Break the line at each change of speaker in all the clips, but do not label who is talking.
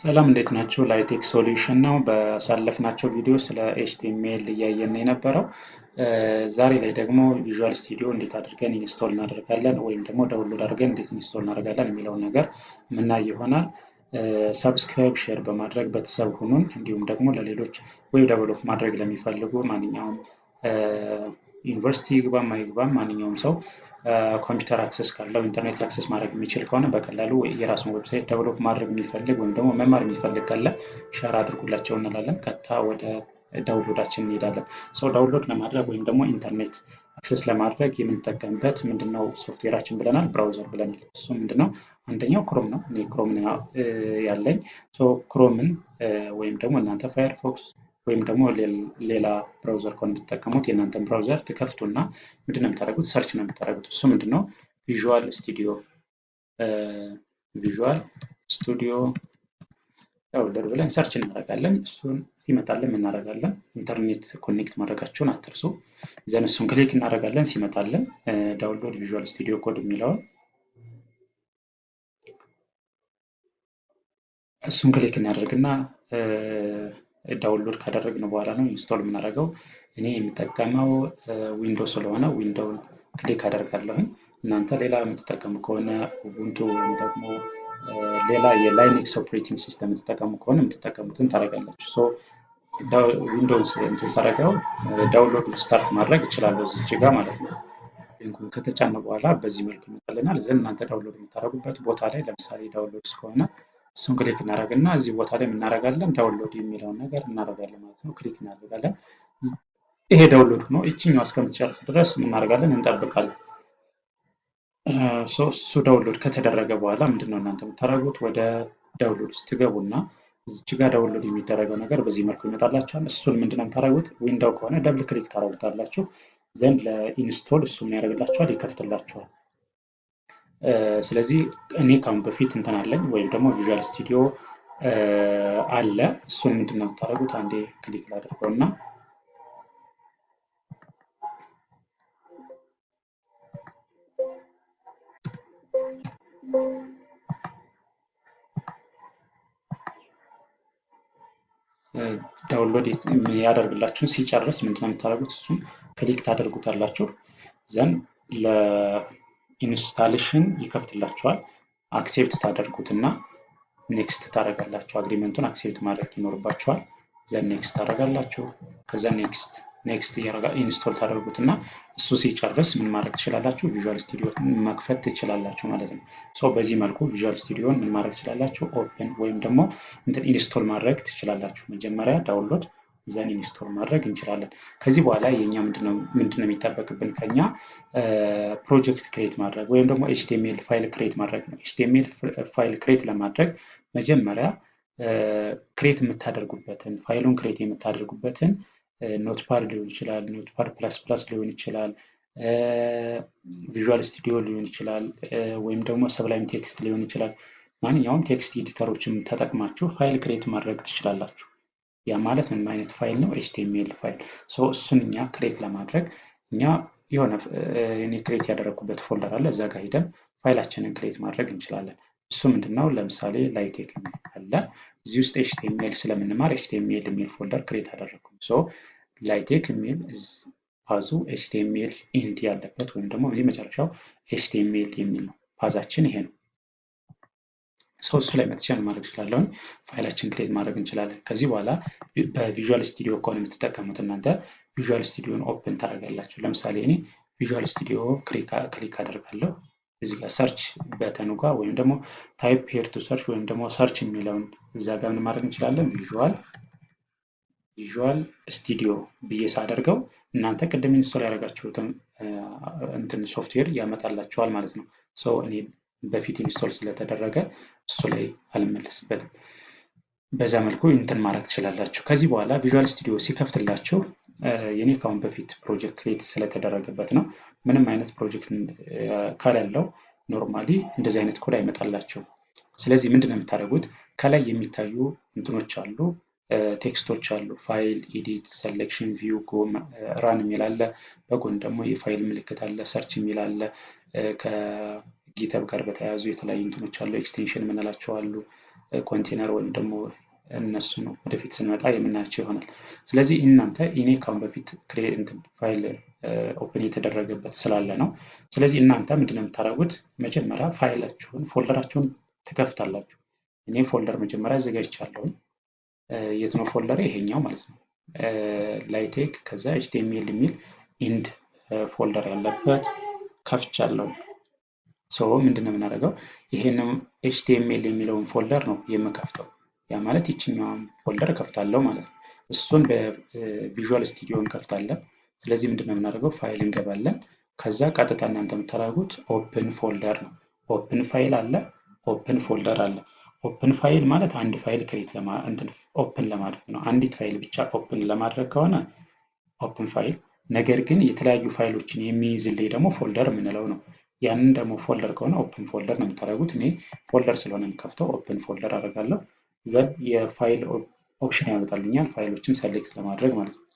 ሰላም እንዴት ናችሁ? ላይቴክ ሶሉሽን ነው። ባሳለፍናቸው ቪዲዮ ስለ HTML እያየን የነበረው። ዛሬ ላይ ደግሞ Visual Studio እንዴት አድርገን install እናደርጋለን ወይም ደግሞ download አድርገን እንዴት install እናደርጋለን የሚለውን ነገር ምናይ ይሆናል። Subscribe፣ share በማድረግ ቤተሰብ ሁኑን። እንዲሁም ደግሞ ለሌሎች web develop ማድረግ ለሚፈልጉ ማንኛውም ዩኒቨርሲቲ ይግባም አይግባም ማንኛውም ሰው ኮምፒውተር access ካለው ኢንተርኔት access ማድረግ የሚችል ከሆነ በቀላሉ የራሱን website develop ማድረግ የሚፈልግ ወይም ደግሞ መማር የሚፈልግ ካለ share አድርጉላቸው እንላለን። ቀጥታ ወደ download ኣችን እንሄዳለን። So download ለማድረግ ወይም ደግሞ ኢንተርኔት access ለማድረግ የምንጠቀምበት ምንድነው ሶፍትዌራችን ብለናል፣ browser ብለናል። እሱ ምንድነው? አንደኛው Chrome ነው። እኔ Chrome ያለኝ። Chrome ን ወይም ደግሞ እናንተ Firefox ወይም ደግሞ ሌላ browser ከሆነ የምትጠቀሙት የእናንተን browser ትከፍቱና ምንድን ነው የምታደርጉት? Search ነው የምታደርጉት። እሱ ምንድን ነው? Visual Studio download ብለን search እናደርጋለን። እሱን ሲመጣልን እናደርጋለን። ኢንተርኔት connect ማድረጋችሁን አትርሱ። Then እሱን click እናደርጋለን። ሲመጣልን download Visual Studio Code የሚለውን እሱን click እናደርግና download ካደረግን በኋላ ነው install የምናደርገው። እኔ የምጠቀመው Window ስለሆነ Window ን click አደርጋለሁኝ። እናንተ ሌላ የምትጠቀሙ ከሆነ Ubuntu ወይም ደግሞ ሌላ የ Linux operating system የምትጠቀሙ ከሆነ የምትጠቀሙትን ታደርጋላችሁ። So Windows እንትን ሳደርገው download start ማድረግ እችላለሁ እዚች ጋር ማለት ነው። Link ኡን ከተጫነ በኋላ በዚህ መልኩ ይመጣልናል። Then እናንተ download የምታደርጉበት ቦታ ላይ ለምሳሌ download ከሆነ እሱን click እናደርግና እዚህ ቦታ ላይ እናደርጋለን download የሚለውን ነገር እናደርጋለን ማለት ነው። Click እናደርጋለን። ይሄ download ሆኖ ይችኛው እስከምትጨርስ ድረስ እናደርጋለን እንጠብቃለን። እሱ download ከተደረገ በኋላ ምንድነው እናንተ የምታደርጉት? ወደ download ውስጥ ትገቡና እዚች ጋር download የሚደረገው ነገር በዚህ መልኩ ይመጣላችኋል። እሱን ምንድነው የምታደርጉት? Window ከሆነ double click ታደርጉታላችሁ። Then ለ install እሱ ምን ያደርግላችኋል? ይከፍትላችኋል። ስለዚህ እኔ ካሁን በፊት እንትን አለኝ ወይም ደግሞ Visual Studio አለ። እሱን ምንድን ነው የምታደርጉት? አንዴ click ላድርገው እና Download ያደርግላችሁን ሲጨርስ ምንድን ነው የምታደርጉት? እሱን click ታደርጉታላችሁ። Then ለ installation ይከፍትላችኋል። Accept ታደርጉትና next ታደርጋላችሁ። Agreement ኡን accept ማድረግ ይኖርባችኋል። Then next ታደርጋላችሁ። ከዛ next next እያደረጋ install ታደርጉትና እሱ ሲጨርስ ምን ማድረግ ትችላላችሁ? Visual Studio መክፈት ትችላላችሁ ማለት ነው። So በዚህ መልኩ Visual Studio ን ምን ማድረግ ትችላላችሁ? Open ወይም ደግሞ እንትን install ማድረግ ትችላላችሁ። መጀመሪያ download then install ማድረግ እንችላለን። ከዚህ በኋላ የኛ ምንድነው የሚጠበቅብን? ከኛ ፕሮጀክት create ማድረግ ወይም ደግሞ HTML file create ማድረግ ነው። HTML file create ለማድረግ መጀመሪያ create የምታደርጉበትን ፋይሉን create የምታደርጉበትን Notepad ሊሆን ይችላል፣ Notepad plus plus ሊሆን ይችላል፣ Visual Studio ሊሆን ይችላል፣ ወይም ደግሞ Sublime Text ሊሆን ይችላል። ማንኛውም text editor ኦችን ተጠቅማችሁ file create ማድረግ ትችላላችሁ። ያ ማለት ምን አይነት ፋይል ነው? HTML file። So እሱን እኛ create ለማድረግ እኛ የሆነ እኔ create ያደረግኩበት folder አለ። እዛ ጋር ሄደን ፋይላችንን create ማድረግ እንችላለን። እሱ ምንድነው? ለምሳሌ ላይቴክ አለ። እዚህ ውስጥ HTML ስለምንማር HTML የሚል folder create አደረግኩ። So ላይቴክ የሚል path ኡ HTML end ያለበት ወይም ደግሞ የመጨረሻው HTML የሚል ነው። Path ኣችን ይሄ ነው። So እሱ ላይ መጥቼ ማድረግ እችላለሁ። ፋይላችን create ማድረግ እንችላለን። ከዚህ በኋላ በ Visual Studio ከሆነ የምትጠቀሙት እናንተ Visual Studio ን open ታደርጋላችሁ። ለምሳሌ እኔ Visual Studio click አደርጋለሁ። እዚህ ጋር search button ኡ ጋር ወይም ደግሞ type here to search ወይም ደግሞ search የሚለውን እዛ ጋር ምን ማድረግ እንችላለን? Visual Studio ብዬ ሳደርገው እናንተ ቅድም install ያደረጋችሁትን እንትን ሶፍትዌር ያመጣላችኋል ማለት ነው። So እኔ በፊት install ስለተደረገ እሱ ላይ አልመለስበትም። በዛ መልኩ እንትን ማድረግ ትችላላችሁ። ከዚህ በኋላ Visual Studio ሲከፍትላችሁ የኔ ካሁን በፊት ፕሮጀክት create ስለተደረገበት ነው። ምንም አይነት ፕሮጀክት ከሌለው normally እንደዚህ አይነት ኮድ አይመጣላችሁም። ስለዚህ ምንድን ነው የምታደርጉት? ከላይ የሚታዩ እንትኖች አሉ፣ text ኦች አሉ። File፣ edit፣ selection፣ view፣ go፣ run የሚል አለ። በጎን ደግሞ የፋይል ምልክት አለ፣ search የሚል አለ። ከ GitHub ጋር በተያያዙ የተለያዩ እንትኖች አሉ፣ extension የምንላቸው አሉ። ኮንቴነር ወይም ደግሞ እነሱ ነው ወደፊት ስንመጣ የምናያቸው ይሆናል። ስለዚህ እናንተ እኔ ካሁን በፊት file open የተደረገበት ስላለ ነው። ስለዚህ እናንተ ምንድነው የምታደርጉት? መጀመሪያ file ኣችሁን folder ኣችሁን ትከፍታላችሁ። እኔ folder መጀመሪያ አዘጋጅቻለሁኝ። የት ነው folder? ይሄኛው ማለት ነው። ላይቴክ ከዛ HTML የሚል end folder ያለበት ከፍቻለሁ። So ምንድነው የምናደርገው? ይሄንን HTML የሚለውን folder ነው የምከፍተው። ያ ማለት ይችኛዋን folder እከፍታለሁ ማለት ነው። እሱን በ Visual Studio እንከፍታለን። ስለዚህ ምንድነው የምናደርገው? ፋይል እንገባለን። ከዛ ቀጥታ እናንተ የምታደርጉት open folder ነው። Open file አለ፣ open folder አለ። Open file ማለት አንድ file create open ለማድረግ ነው። አንዲት ፋይል ብቻ open ለማድረግ ከሆነ open file። ነገር ግን የተለያዩ ፋይሎችን የሚይዝልኝ ደግሞ folder የምንለው ነው። ያንን ደግሞ folder ከሆነ open folder ነው የምታደርጉት። እኔ folder ስለሆነ የምከፍተው open folder አደርጋለሁ። Then የ file option ያመጣልኛል፣ file ኦችን select ለማድረግ ማለት ነው።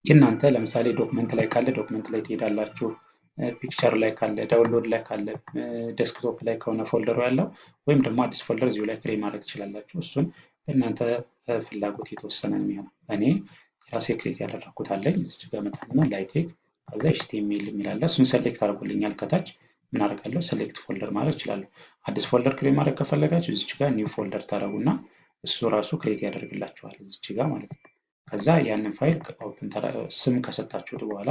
የእናንተ ለምሳሌ document ላይ ካለ document ላይ ትሄዳላችሁ። Picture ላይ ካለ፣ download ላይ ካለ፣ desktop ላይ ከሆነ folder ኡ ያለው ወይም ደግሞ አዲስ folder እዚሁ ላይ create ማድረግ ትችላላችሁ። እሱን በእናንተ ፍላጎት የተወሰነ ነው የሚሆነው። እኔ የራሴ create ያደረግኩት አለኝ። እዚች ጋር መጣና ላይቴክ ከዛ HTML የሚል አለ። እሱን select አድርጎልኛል። ከታች ምን አደርጋለሁ? Select folder ማለት እችላለሁ። አዲስ folder create ማድረግ ከፈለጋችሁ እዚች ጋር new folder ታደርጉና እሱ ራሱ create ያደርግላችኋል እዚች ጋር ማለት ነው። ከዛ ያንን file open ስም ከሰጣችሁት በኋላ፣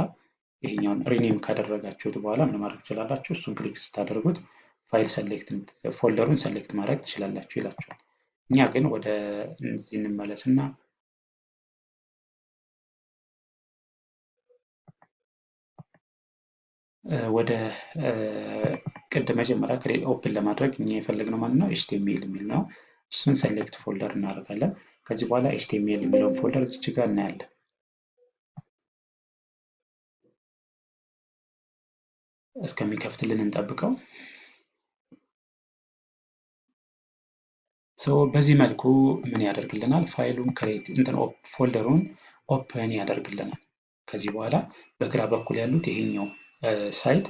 ይሄኛውን rename ካደረጋችሁት በኋላ ምን ማድረግ ትችላላችሁ? እሱን click ስታደርጉት file select folder ኡን select ማድረግ ትችላላችሁ ይላችኋል። እኛ ግን ወደ እዚህ እንመለስና ወደ ቅድም መጀመሪያ open ለማድረግ እኛ የፈለግነው ማለት ነው HTML የሚል ነው። እሱን select folder እናደርጋለን። ከዚህ በኋላ HTML የሚለውን folder እዚች ጋር እናያለን። እስከሚከፍትልን እንጠብቀው። So በዚህ መልኩ ምን ያደርግልናል? File ኡን create እንትን folder ኡን open ያደርግልናል። ከዚህ በኋላ በግራ በኩል ያሉት ይሄኛው side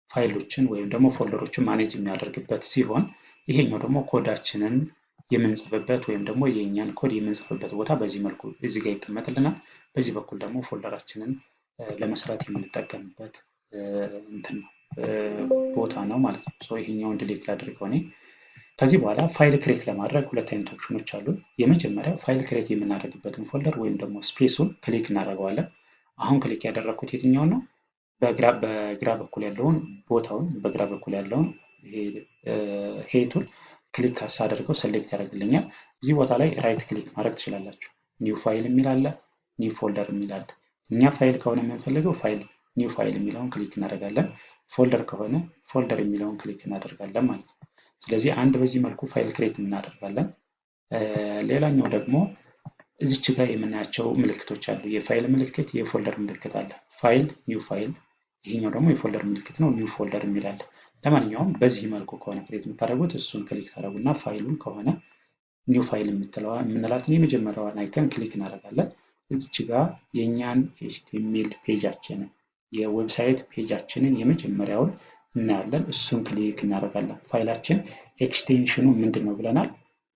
file ኦችን ወይም ደግሞ folder ኦችን manage የሚያደርግበት ሲሆን ይሄኛው ደግሞ ኮዳችንን የምንጽፍበት ወይም ደግሞ የእኛን ኮድ የምንጽፍበት ቦታ በዚህ መልኩ እዚህ ጋር ይቀመጥልናል። በዚህ በኩል ደግሞ folder ኣችንን ለመስራት የምንጠቀምበት እንትን ነው፣ ቦታ ነው ማለት ነው። So ይሄኛውን delete ላድርገው እኔ። ከዚህ በኋላ file create ለማድረግ ሁለት አይነት ኦፕሽኖች አሉ። የመጀመሪያው file create የምናደርግበትን folder ወይም ደግሞ space ኡን click እናደርገዋለን። አሁን click ያደረግኩት የትኛውን ነው? በግራ በኩል ያለውን ቦታውን፣ በግራ በኩል ያለውን height ኡን click ሳደርገው select ያደርግልኛል። እዚህ ቦታ ላይ right click ማድረግ ትችላላችሁ። New file የሚል አለ፣ new folder የሚል አለ። እኛ ፋይል ከሆነ የምንፈልገው file new file የሚለውን click እናደርጋለን። Folder ከሆነ folder የሚለውን click እናደርጋለን ማለት ነው። ስለዚህ አንድ በዚህ መልኩ file create እናደርጋለን። ሌላኛው ደግሞ እዚች ጋር የምናያቸው ምልክቶች አሉ። የፋይል ምልክት፣ የ folder ምልክት አለ። File new file፣ ይሄኛው ደግሞ የ folder ምልክት ነው፣ new folder የሚል አለ። ለማንኛውም በዚህ መልኩ ከሆነ create የምታደርጉት እሱን click ታደርጉና ፋይሉን ከሆነ new file የምትለዋ የምንላትን የመጀመሪያዋን icon click እናደርጋለን። እዚች ጋር የእኛን HTML page ኣችንን የ website page ኣችንን የመጀመሪያውን እናያለን። እሱን click እናደርጋለን። File ኣችን extension ኑ ምንድን ነው ብለናል?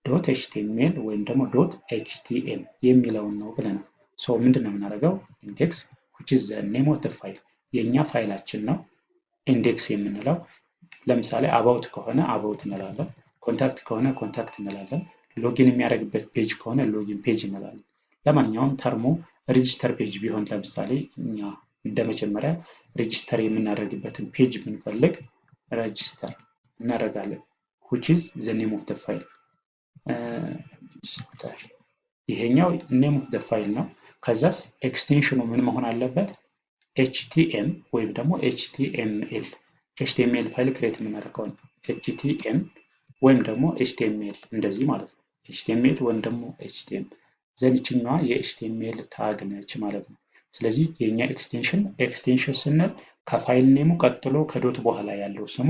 .html ወይም ደግሞ .htm የሚለውን ነው ብለናል። So ምንድን ነው የምናደርገው? Index, which is the name of the file፣ የእኛ ፋይላችን ነው index የምንለው። ለምሳሌ about ከሆነ about እንላለን። Contact ከሆነ contact እንላለን። Login የሚያደርግበት page ከሆነ login page እንላለን። ለማንኛውም term ኡ register page ቢሆን፣ ለምሳሌ እኛ እንደ መጀመሪያ register የምናደርግበትን page ብንፈልግ register እናደርጋለን፣ which is the name of the file register። ይሄኛው name of the file ነው። ከዛስ extension ኑ ምን መሆን አለበት? HTM ወይም ደግሞ HTML። HTML file create የምናደርገው HTM ወይም ደግሞ HTML እንደዚህ ማለት ነው። HTML ወይም ደግሞ HTM፣ then ይችኛዋ የ HTML tag ነች ማለት ነው። ስለዚህ የእኛ extension፣ extension ስንል ከ file name ኡ ቀጥሎ ከ dot በኋላ ያለው ስሙ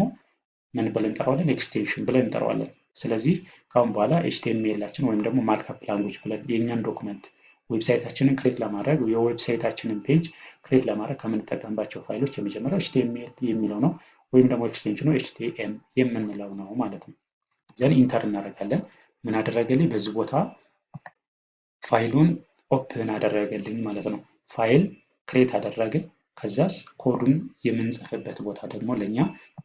ምን ብለን እንጠራዋለን? Extension ብለን እንጠራዋለን። ስለዚህ ከአሁን በኋላ HTML ኣችን ወይም ደግሞ markup language ብለን የእኛን document website ኣችንን create ለማድረግ፣ የ website ኣችንን page create ለማድረግ ከምንጠቀምባቸው ፋይሎች የመጀመሪያው HTML የሚለው ነው ወይም ደግሞ extension ኑ HTM የምንለው ነው ማለት ነው። Then enter እናደርጋለን። ምን አደረገልኝ? በዚህ ቦታ ፋይሉን open አደረገልኝ ማለት ነው። File create አደረግን። ከዛስ ኮዱን የምንጽፍበት ቦታ ደግሞ ለእኛ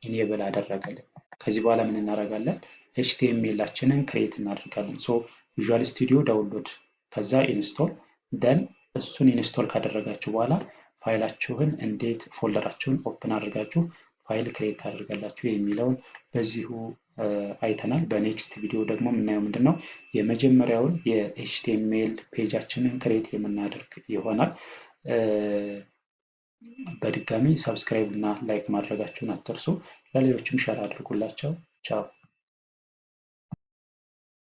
enable አደረገልን። ከዚህ በኋላ ምን እናደርጋለን? HTML ኣችንን create እናደርጋለን። So Visual Studio download፣ ከዛ install፣ then እሱን install ካደረጋችሁ በኋላ ፋይላችሁን እንዴት folder ኣችሁን open አድርጋችሁ file create ታደርጋላችሁ የሚለውን በዚሁ አይተናል። በ next ቪዲዮ ደግሞ የምናየው ምንድን ነው? የመጀመሪያውን የ HTML page ኣችንን create የምናደርግ ይሆናል። በድጋሚ subscribe እና like ማድረጋችሁን አትርሱ። ለሌሎችም share አድርጉላቸው። ቻው።